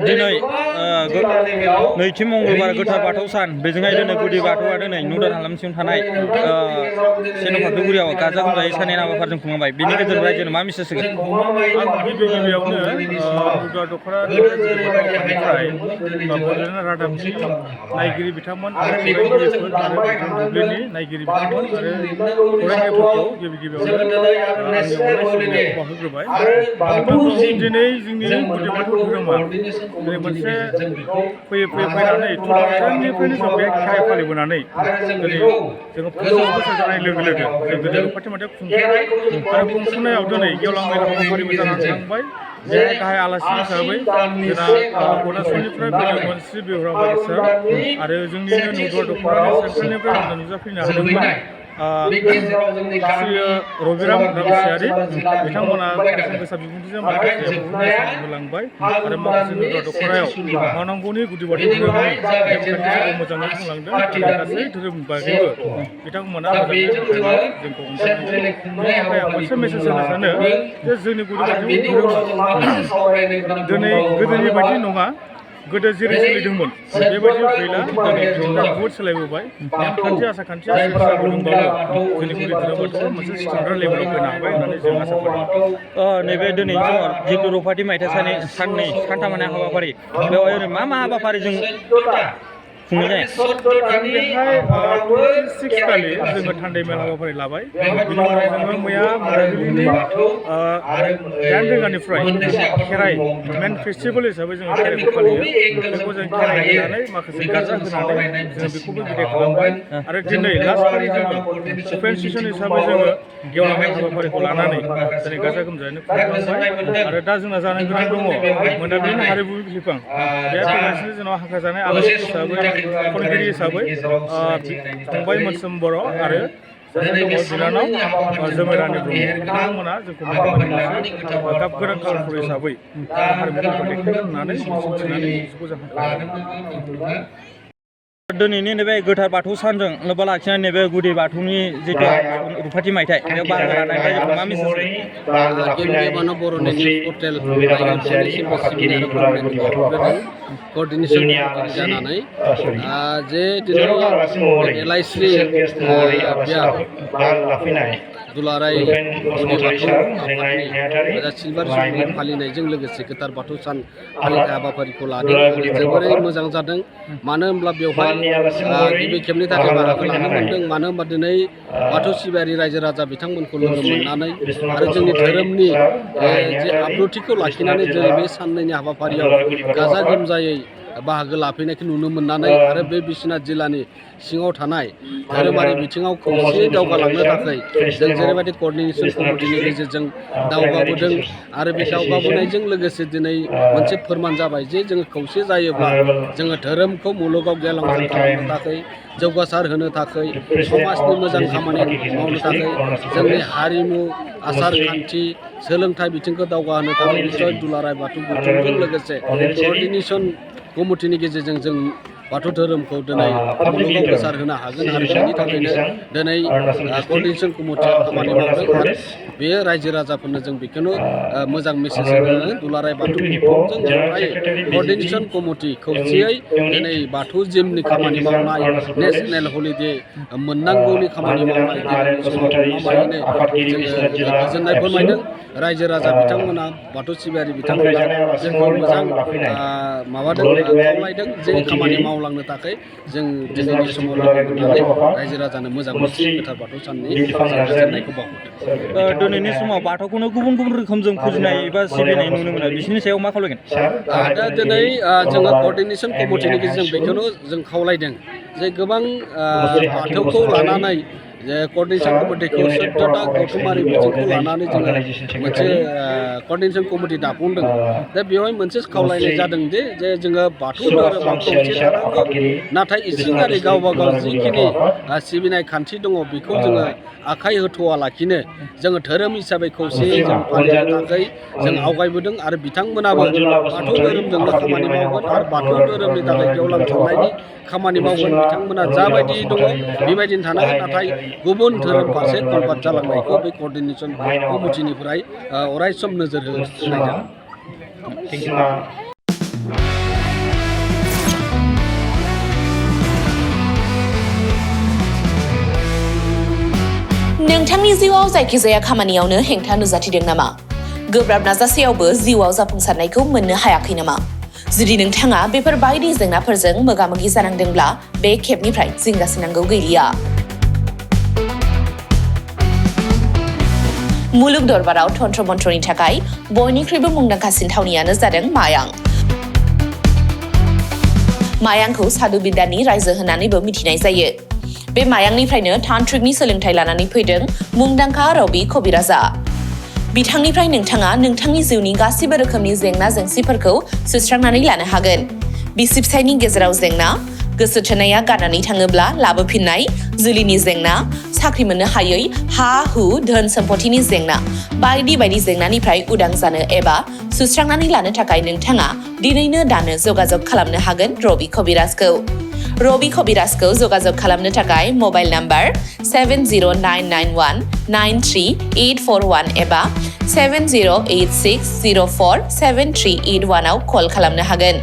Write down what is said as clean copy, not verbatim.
दिनै नैथि मंगलबार गोथार बाथौ सान बेजोंहाय दिनै गुदि बाथौआ दिनै नुदान हालामसिम थानाय सेन' फाख्रिगुरियाव गाजा गोमजायै सानैनि हाबाफारिजों खुंलांबाय बिनि गेजेरजों रायजोनो मा मेसेज होगोन? आं गिबियावनो नुदा दख'रा आफादनिफ्राय बड'लेण्ड रादाबनि नायगिरि बिथांमोन आरो फरायगिरिफोर आरो दुब्लिनि नायगिरि बिथांमोन आरो फरायगिरिफोरखौ गिबियावनो आंनि अननाय बावहरग्रोबाय। दिनै जोंनि गुदि बाथौ धोरोमा दिनै मोनसे फैयै फैनानै 2010निफ्रायनो जों बे खेराइ फालिबोनानै दिनै जोङो 50 बोसोर जानाय लोगो जों गोदो रुफाथि मायथाइयाव खुंफुंनाय आरो खुंफुंनायाव दिनै गेवलां मेल हाबाफारिबो जानानै थांबाय। बे गाहाय आलासि हिसाबै जोंना अरुणाचलनिफ्राय फैदोंमोन श्री बिहुराम बारि सार आरो जोंनिनो नुदा दख'रानि सेन्ट्रेलनिफ्राय नुजाफैनो हादोंमोन श्री रबिराम रामसियारि बिथांमोना बेसेन गोसा बिबुंथिजों माखासे होलांबाय आरो माखासे नुदा दख'रायाव मावनांगौनि गुदि बाथौ धोरोमनि नेमखान्थिफोरखौ मोजाङै बुंलांदों। गासै धोरोम बागैबो बिथांमोना मोजाङै जोंखौ अनसायदों। आं मोनसे मेसेज होनो सानो जे जोंनि गुदि बाथौ धोरोमा दिनै गोदोनि बायदि नङा। गोदो जेरै सोलिदोंमोन बेबायदि गैला। दिनै बहुद सोलायबोबाय। नेमखान्थि आसारखान्थिया दंबाबो जोंनि गुदि धोरोम बाथौआ मोनसे स्टेन्डार्ड लेभेलाव फैनो हाबाय होननानै जों आसा खालामो। नैबे दिनै समाव जितु रुफाथि मायथाइ साननै सानथामानि हाबाफारि बेवहाय ओरैनो मा हाबाफारिजों खुंनाय जायो? बेहाय 26 खालि जोङो थान्दै मेल हाबाफारि लाबाय। बिनि उनाव जोङो मैया मोनाबिलिनि 8 रिंगानिफ्राय खेराइ मेन फेस्टिभेल हिसाबै जोङो खेराइखौ फालियो। बेखौ जों खेराइ होनानै माखासे गाजा होनानै जोङो बेखौबो बिदाय खालामबाय आरो दिनै लास्ट खालि जोङो अपेन सेसन हिसाबै जोङो गेवलां मेल हाबाफारिखौ लानानै दिनै गाजा गोमजायैनो खुंलांबाय आरो दा जोंना जानो गोनां दङ मोनाबिलिनि हारिमु बिलिफां बे फैगासिनो जोंनाव हांख्राय जानाय आलासि हिसाबै खनगिरि हिसाबै फंबाय मोनसोम बर' आरो सासे दङ बिनानाव जोमेरानि ब्रह्म बिथांमोना जोंखौ गाब गोनां कालारफुल हिसाबै हारिमुफोरखौ देखायगोन होननानै मिजिंथिनानै बिसोरखौ जों हांख्रायदों। दिनैनि नैबे गोथार बाथौ सानजों लोब्बा लाखिनानै नैबे गुदि बाथौनि जितु रुफाथि मायथाइ बेयाव बाहागो लानाय रायजोखौ मा मेसेज होगोन? गिबियावनो बर'नि निउस पर्टेल नायगिरिफोरनिसिमबो सिबिनाय आरो बरायनायखौ बावहरग्रोदों। कर्डिनेसन जानानै जे दिनै एलाइस्रि दुलाराय गुदि बाथौ आफादनि सिलभार जुबलि फालिनायजों लोगोसे गोथार बाथौ सान फालिथाय हाबाफारिखौ लादों। जोबोरै मोजां जादों। मानो होनब्ला बेवहाय गिबि खेबनि थाखाय बाहागो लानो मोनदों। मानो होनबा दिनै बाथौ सिबियारि रायजो राजा बिथांमोनखौ लोगो मोननानै आरो जोंनि धोरोमनि जे आब्रुथिखौ लाखिनानै दिनै बे साननैनि हाबाफारियाव गाजा गोमजायै बाहागो लाफैनायखौ नुनो मोननानै आरो बे बिश्वनाथ जिल्लानि सिङाव थानाय धोरोमारि बिथिङाव खौसेयै दावगालांनो थाखाय जों जेरैबायदि कर्डिनेसन कमिटिनि गेजेरजों दावगाबोदों आरो बे दावगाबोनायजों लोगोसे दिनै मोनसे फोरमान जाबाय जे जोङो खौसे जायोब्ला जोङो धोरोमखौ मुलुगाव गेवलांसार खालामनो थाखाय जौगासार होनो थाखाय समाजनि मोजां खामानि मावनो थाखाय जोंनि हारिमु आसार खान्थि सोलोंथाइ बिथिंखौ दावगाहोनो थाखाय निस्सय दुलाराय बाथौ गौथुमजों लोगोसे कर्डिनेसन कमिटिनि गेजेरजों जों बाथौ धोरोमखौ दिनै मुलुगाव गोसार होनो हागोन आरो बेनि थाखायनो दिनै कर्डिनेसन कमिटिया खामानि मावदों आरो बेयो रायजो राजाफोरनो जों बेखौनो मोजां मेसेज होनो दुलाराय बाथौ गौथुमजों जथायै कर्डिनेसन कमिटि खौसेयै दिनै बाथौ जिमनि खामानि मावनाय नेसनेल हलिडे मोननांगौनि खामानि मावनाय दिनैनि समाव गमामायैनो जोङो गोजोननाय फोरमायदों। रायजो राजा बिथांमोना बाथौ सिबियारि बिथांमोना जोंखौ मोजां माबादों खावलायदों जे खामानि मावलांनो थाखाय जों दिनैनि समाव लोगो मोननानै रायजो राजानो मोजां मोनसे गोथार बाथौ साननि गोजोननायखौ बावहरदों। दिनैनि समाव बाथौखौनो गुबुन गुबुन रोखोमजों फुजिनाय एबा सिबिनाय नुनो मोनो बिसोरनि सायाव मा खावलायगोन? दा दिनै जोङो कर्डिनेसन कमिटिनि गेजेरजों बेखौनो जों खावलायदों जे गोबां बाथौखौ लानानै जे कर्डिनेसन कमिटिखौ 14टा गौथुमारि बिथिंखौ लानानै जोङो मोनसे कर्डिनेसन कमिटि दाफुंदों। दा बेवहाय मोनसे खावलायनाय जादों जे जोङो बाथौ धोरोमाव खौसे थानांगौ नाथाय इसिङारि गावबा गाव जिखिनि सिबिनाय खान्थि दङ बेखौ जोङो आखाइ होथ'वालाखिनो जोङो धोरोम हिसाबै खौसेयै जों फालिनो थाखाय जों आवगायबोदों आरो बिथांमोनाबो बाथौ धोरोमजोंनो खामानि मावगोन आरो बाथौ धोरोमनि थाखाय गेवलांसारनायनि खामानि मावगोन। बिथांमोना जाबायदि दङ बेबायदिनो थानांगोन नाथाय गुबुन धोरोम फारसे कनभार्ट जालांनायखौ बे कर्डिनेसन कमिटिनिफ्राय अरायसम नोजोर होनाय जागोन। Thank you. नोंथांनि जिउआव जायखिजाया खामानियावनो हेंथा नुजाथिदों नामा? गोब्राब नाजासेयावबो जिउआव जाफुंसारनायखौ मोननो हायाखै नामा? जुदि नोंथाङा बेफोर बायदि जेंनाफोरजों मोगा-मोगि जानांदोंब्ला बे खेबनिफ्राय जिंगासिनांगौ गैलिया। मुलुग दरबाराव तन्त्र मन्त्रनि थाखाय बयनिख्रुइबो मुंदांखासिन थावनियानो जादों मायां। मायांखौ साधु बिद्यानि रायजो होननानैबो मिथिनाय जायो। बे मायांनिफ्रायनो तान्त्रिकनि सोलोंथाइ लानानै फैदों मुंदांखा रबि कबिराजा। बिथांनिफ्राय नोंथाङा नोंथांनि जिउनि गासिबो रोखोमनि जेंना जेंसिफोरखौ सुस्रांनानै लानो हागोन। बिसि फिसायनि गेजेराव जेंना, गोसो थोनाया गारनानै थाङोब्ला लाबोफिननाय, जुलिनि जेंना, साख्रि मोननो हायै, हा-हु, धोन सम्पथिनि जेंना, बायदि बायदि जेंनानिफ्राय उदां जानो एबा सुस्रांनानै लानो थाखाय नोंथाङा दिनैनो दानो जगाजग खालामनो हागोन रबि कबिराजखौ। रबि कबिराजखौ जगाजग खालामनो थाखाय मबाइल नाम्बार 7099193841 एबा 7086047381 आव कल खालामनो हागोन।